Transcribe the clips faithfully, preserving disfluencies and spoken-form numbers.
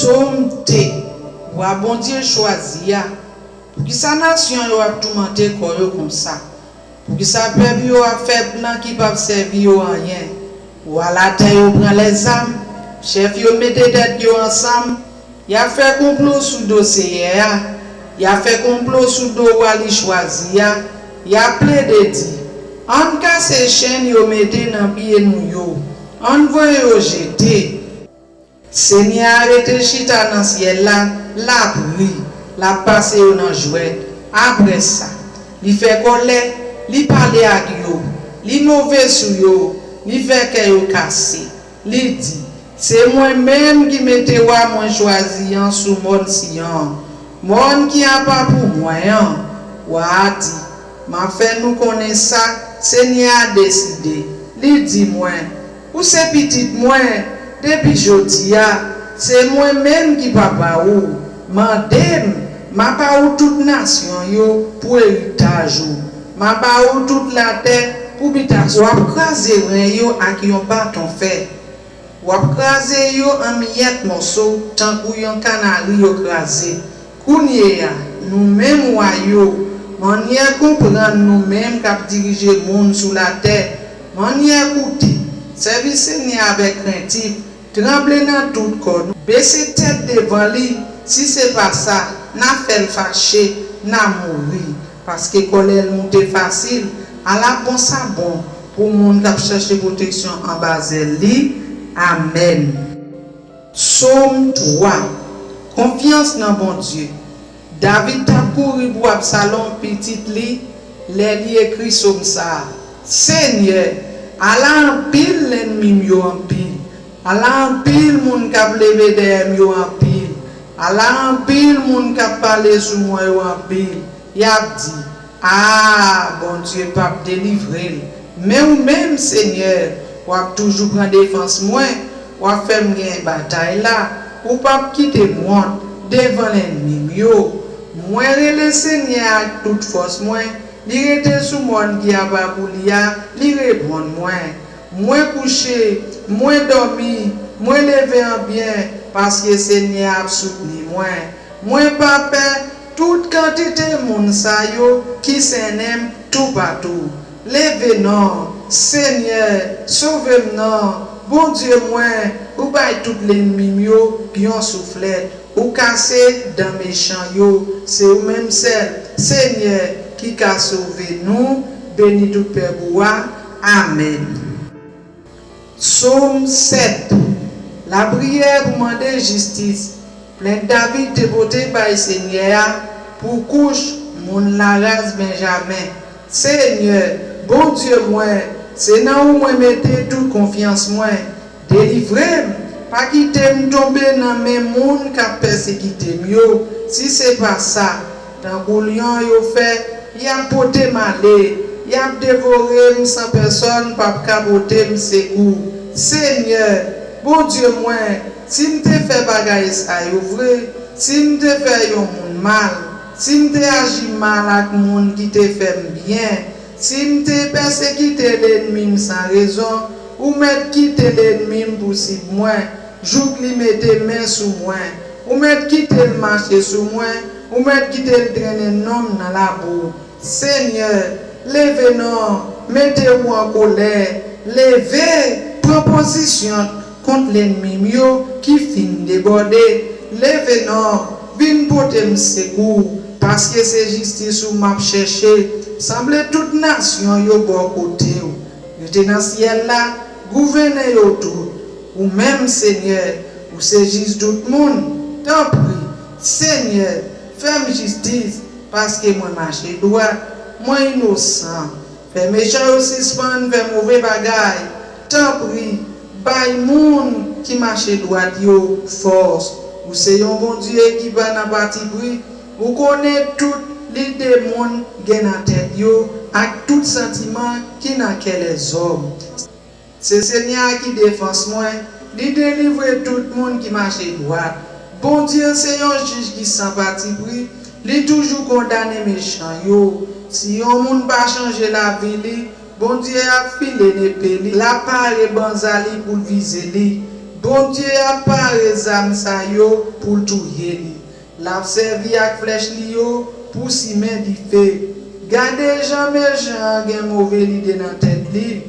Sòm de. Wa Bondye chwazi a. Poukisa nasyon yo ap toumante kò yo konsa? Poukisa pèp yo ap fè plan ki p ap sèvi yo anyen? Wa latè yo pran lèzam, chèf yo mete tèt yo ansanm, y ap fè konplo sou do Seyè a, y ap fè konplo sou do wa li chwazi a, y ap plede di, ann kase chenn yo mete nan pye nou yo, ann voye yo jete. Senyè a rete chita nan syèl la, l ap ri, l ap pase yo nan jwèt. Apre sa, li fè kòlè, li pale ak yo, li move sou yo, li fè kè yo kase. Li di, se mwen menm ki mete wa mwen chwazi an sou mòn Siyon, mòn ki apa pou mwen an. Wa a di, m ap fè nou konnen sa Senyè a deside. Li di mwen, ou se pitit mwen, depi jodi a, se mwen menm ki papa ou. Mande m, m a ba ou tout nasyon yo pou eritaj ou. M a ba ou tout latè pou bitasyon. W ap kraze ren yo ak yon baton fè. W ap kraze yo an miyèt mòso, tankou yon kanari yo kraze. Kounye a, nou menm wa yo, mannyè konprann nou menm k ap dirije moun sou latè, mannyè koute, sèvi Senyè avèk krentif, tranble nan tout kò nou, bese tèt devan li, si se pa sa, n a fè l fache, n a mouri. Paske kòlè l moute fasil. Ala bon sa bon pou moun k ap chèche pwoteksyon anba zèl li. Amèn. Sòm twa. Konfyans nan Bondye. David t ap kouri pou Absalon, pitit li, lè li ekri sòm sa a, Senyè, ala anpil lènmi m yo anpil! Ala anpil moun k ap leve dèyè m yo anpil! Ala anpil moun k ap pale sou mwen yo anpil! Y ap di, a, Bondye p ap delivre l. Men ou menm, Senyè, w ap toujou pran defans mwen, w ap fè m genyen batay la, ou p ap kite m wont devan lènmi m yo. Mwen rele Senyè a ak tout fòs mwen, li rete sou mòn ki apa pou li a, li reponn mwen. Mwen kouche, mwen dòmi, mwen leve an byen, paske Senyè a ap soutni mwen. Mwen pa pè tout kantite moun sa yo ki sennen m toupatou. Leve non, Senyè, sove m non, Bondye mwen, ou bay tout lènmi m yo yon souflèt, ou kase dan mechan yo. Se ou menm sèl, Senyè, ki ka sove nou. Beni tout pèp ou a. Amèn. Sòm sèt. Lapriyè pou mande jistis. Plent David te pote bay Senyè a pou Kouch, moun laras Benjamen. Senyè, Bondye mwen, se nan ou mwen mete tout konfyans mwen. Delivre m, pa kite m tonbe nan men moun k ap pèsekite m yo. Si se pa sa, tankou lyon yo fè, y ap pote m ale, y ap devore m san pèsòn p ap ka pote m sekou. Senyè, Bondye mwen, si m te fè bagay sa yo vre, si m te fè yon moun mal, si m te aji mal ak moun ki te fè m byen, si m te pèsekite lènmi m san rezon, ou mèt kite lènmi m pousib mwen, jouk li mete men sou mwen. Ou mèt kite l mache sou mwen, ou mèt kite l trennen non m nan labou. Senyè, leve non, mete w an kolè, leve, pran pozisyon kont lènmi m yo ki fin debòde. Leve non, vin pote m sekou, paske se jistis ou m ap chèche. Sanble tout nasyon yo bò kote w. Rete nan syèl la, gouvène yo tout. Ou menm, Senyè, ou se jij tout moun. Tanpri, Senyè, fè m jistis, paske mwen mache dwat, mwen inosan. Fè mechan yo sispann fè move bagay. Tanpri, bay moun ki mache dwat yo fòs. Ou se yon Bondye ki pa nan patipri. Ou konnen tout lide moun gen nan tèt yo ak tout santiman ki nan kè lèzòm. Se Senyè a ki defans mwen, li delivre tout moun ki mache dwat. Bondye se yon jij ki san patipri, li toujou kondane mechan yo. Si yon moun pa chanje lavi li, Bondye ap file nepe li, l ap pare banza li pou l vize li. Bondye ap pare zam sa yo pou l touye li. L ap sèvi ak flèch li yo pou simen dife. Gade jan mechan an gen move lide nan tèt li.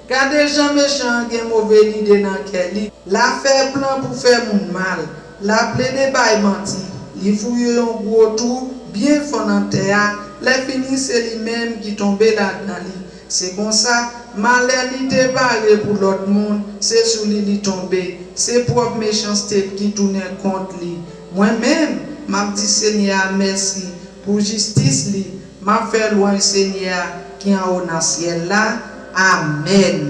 Gade jan mechan an gen move lide nan kè li. L ap fè plan pou fè moun mal. L ap plede bay manti. Li fouye yon gwo twou byen fon nan tè a. Lèfini, se li menm ki tonbe ladan li. Se konsa, malè li te pare pou lòt moun, se sou li li tonbe. Se pwòp mechanste l ki tounen kont li. Mwen menm, m ap di Senyè a mèsi pou jistis li. M ap fè lwanj Senyè a ki anwo nan syèl la. Amèn.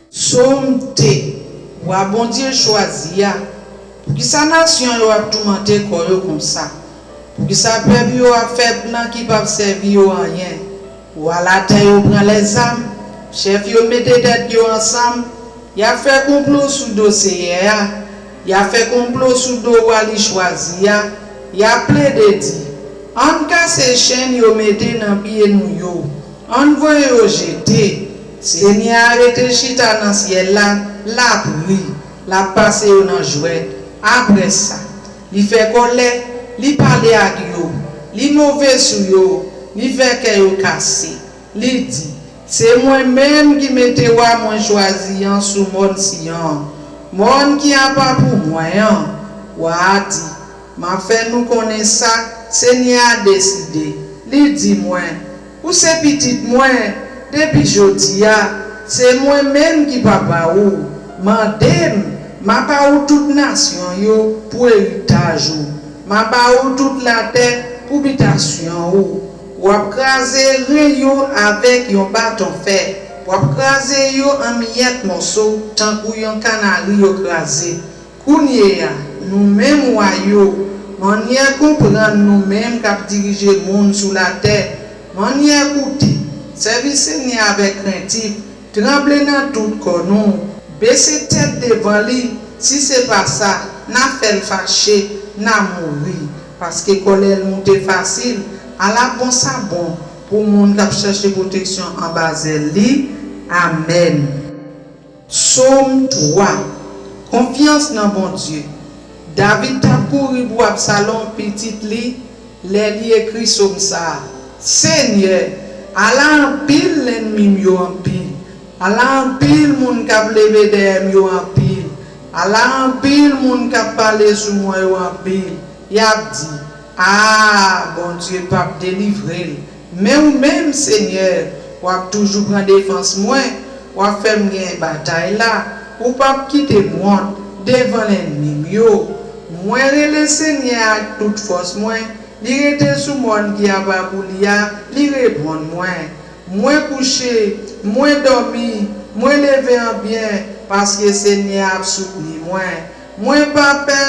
Sòm de. Wa Bondye chwazi a. Poukisa nasyon yo ap toumante kò yo konsa? Poukisa pèp yo ap fè plan ki p ap sèvi yo anyen? Wa latè yo pran lèzam, chèf yo mete tèt yo ansanm, y ap fè konplo sou do Seyè a, y ap fè konplo sou do wa li chwazi a, y ap plede di, ann kase chenn yo mete nan pye nou yo, ann voye yo jete. Senyè a rete chita nan syèl la, l ap ri, l ap pase yo nan jwèt. Apre sa, li fè kòlè, li pale ak yo, li move sou yo, li fè kè yo kase. Li di, se mwen menm ki mete wa mwen chwazi an sou mòn Siyon, mòn ki apa pou mwen an. Wa a di, m ap fè nou konnen sa Senyè a deside. Li di mwen, ou se pitit mwen, depi jodi a, se mwen menm ki papa ou. Mande m, m a ba ou tout nasyon yo pou eritaj ou. M a ba ou tout latè pou bitasyon ou. W ap kraze ren yo avèk yon baton fè. W ap kraze yo an miyèt mòso, tankou yon kanari yo kraze. Kounye a, nou menm wa yo, mannyè konprann nou menm k ap dirije moun sou latè, mannyè koute, sèvi Senyè avèk krentif, tranble nan tout kò nou, bese tèt devan li, si se pa sa, n a fè l fache, n a mouri, paske kòlè l moute fasil. Ala bon sa bon pou moun k ap chèche pwoteksyon anba zèl li. Amèn. Sòm twa. Konfyans nan Bondye. David t ap kouri pou Absalon, pitit li, lè li ekri sòm sa a. Senyè, ala anpil lènmi m yo anpil! Ala anpil moun k ap leve dèyè m yo anpil! Ala anpil moun k ap pale sou mwen yo anpil! Y ap di, a, Bondye p ap delivre l. Men ou menm, Senyè, w ap toujou pran defans mwen, w ap fè m genyen batay la, ou p ap kite m wont devan lènmi m yo. Mwen rele Senyè a ak tout fòs mwen, li rete sou mòn ki apa pou li a, li reponn mwen. Mwen kouche, mwen dòmi, mwen leve an byen, paske Senyè a ap soutni mwen. Mwen pa pè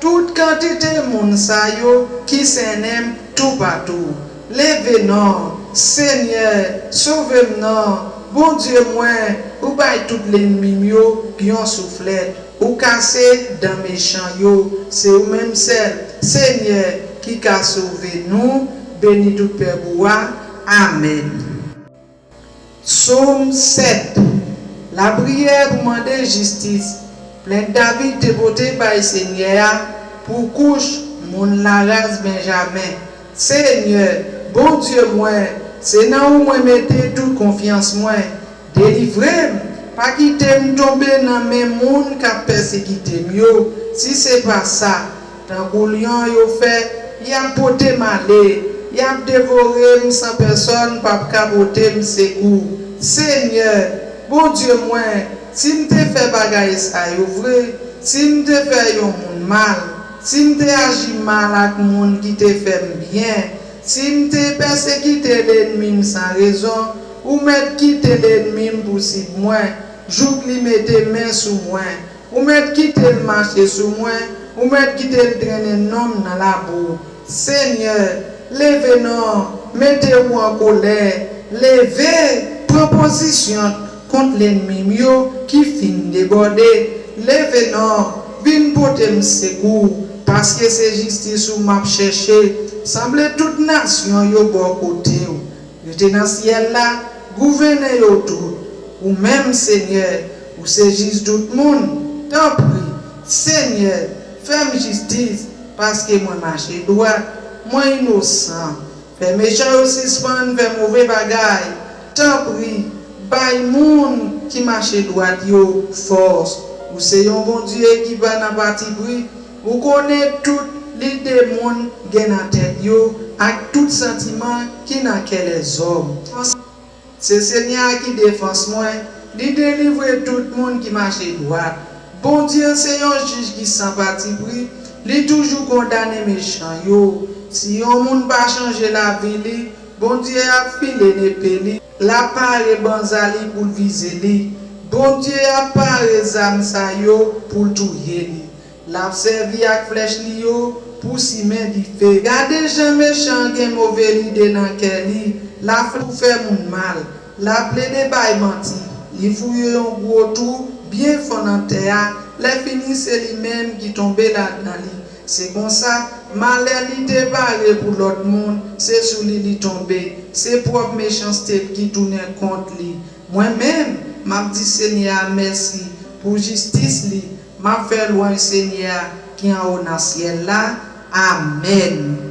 tout kantite moun sa yo ki sennen m toupatou. Leve non, Senyè, sove m non, Bondye mwen, ou bay tout lènmi m yo yon souflèt, ou kase dan mechan yo. Se ou menm sèl, Senyè, ki ka sove nou. Beni tout pèp ou a. Amèn. Sòm sèt. Lapriyè pou mande jistis. Plent David te pote bay Senyè a pou Kouch, moun laras Benjamen. Senyè, Bondye mwen, se nan ou mwen mete tout konfyans mwen. Delivre m, pa kite m tonbe nan men moun k ap pèsekite m yo. Si se pa sa, tankou lyon yo fè, y ap pote m ale, y ap devore m san pèsòn p ap ka pote m sekou. Senyè, Bondye mwen, si m te fè bagay sa yo vre, si m te fè yon moun mal, si m te aji mal ak moun ki te fè m byen, si m te pèsekite lènmi m san rezon, ou mèt kite lènmi m pousib mwen, jouk li mete men sou mwen. Ou mèt kite l mache sou mwen, ou mèt kite l trennen non m nan labou. Senyè, leve non, mete ou an kolè, leve, pran pozisyon kont lènmi m yo ki fin debòde. Leve non, vin pote m sekou, paske se jistis ou m ap chèche. Sanble tout nasyon yo bò kote w. Rete nan syèl la, gouvène yo tout. Ou menm, Senyè, Ou se jij tout moun. Tanpri, Senyè, fè m jistis, paske mwen mache dwat, mwen inosan. Fè mechan yo sispann fè move bagay. Tanpri, bay moun ki mache dwat yo fòs. Ou se yon Bondye ki pa nan patipri. Ou konnen tout lide moun gen nan tèt yo ak tout santiman ki nan kè lèzòm. Se Senyè a ki defans mwen, li delivre tout moun ki mache dwat. Bondye se yon jij ki san patipri, li toujou kondane mechan yo. Si yon moun pa chanje lavi li, Bondye ap file nepe li, l ap pare banza li pou l vize li. Bondye ap pare zam sa yo pou l touye li. L ap sèvi ak flèch li yo pou simen dife. Gade jan mechan an gen move lide nan kè li, l ap fè moun mal, l ap plede bay manti, li fouye yon gwo twou byen fon nan tè a, lèfini se li menm ki tonbe ladan li. Se konsa, malè li te pare pou lòt moun, se sou li li tonbe, se pwòp mechanste l ki tounen kont li. Mwen menm, m ap di Senyè a mèsi pou jistis li, m ap fè lwanj Senyè a ki anwo nan syèl la. Amèn.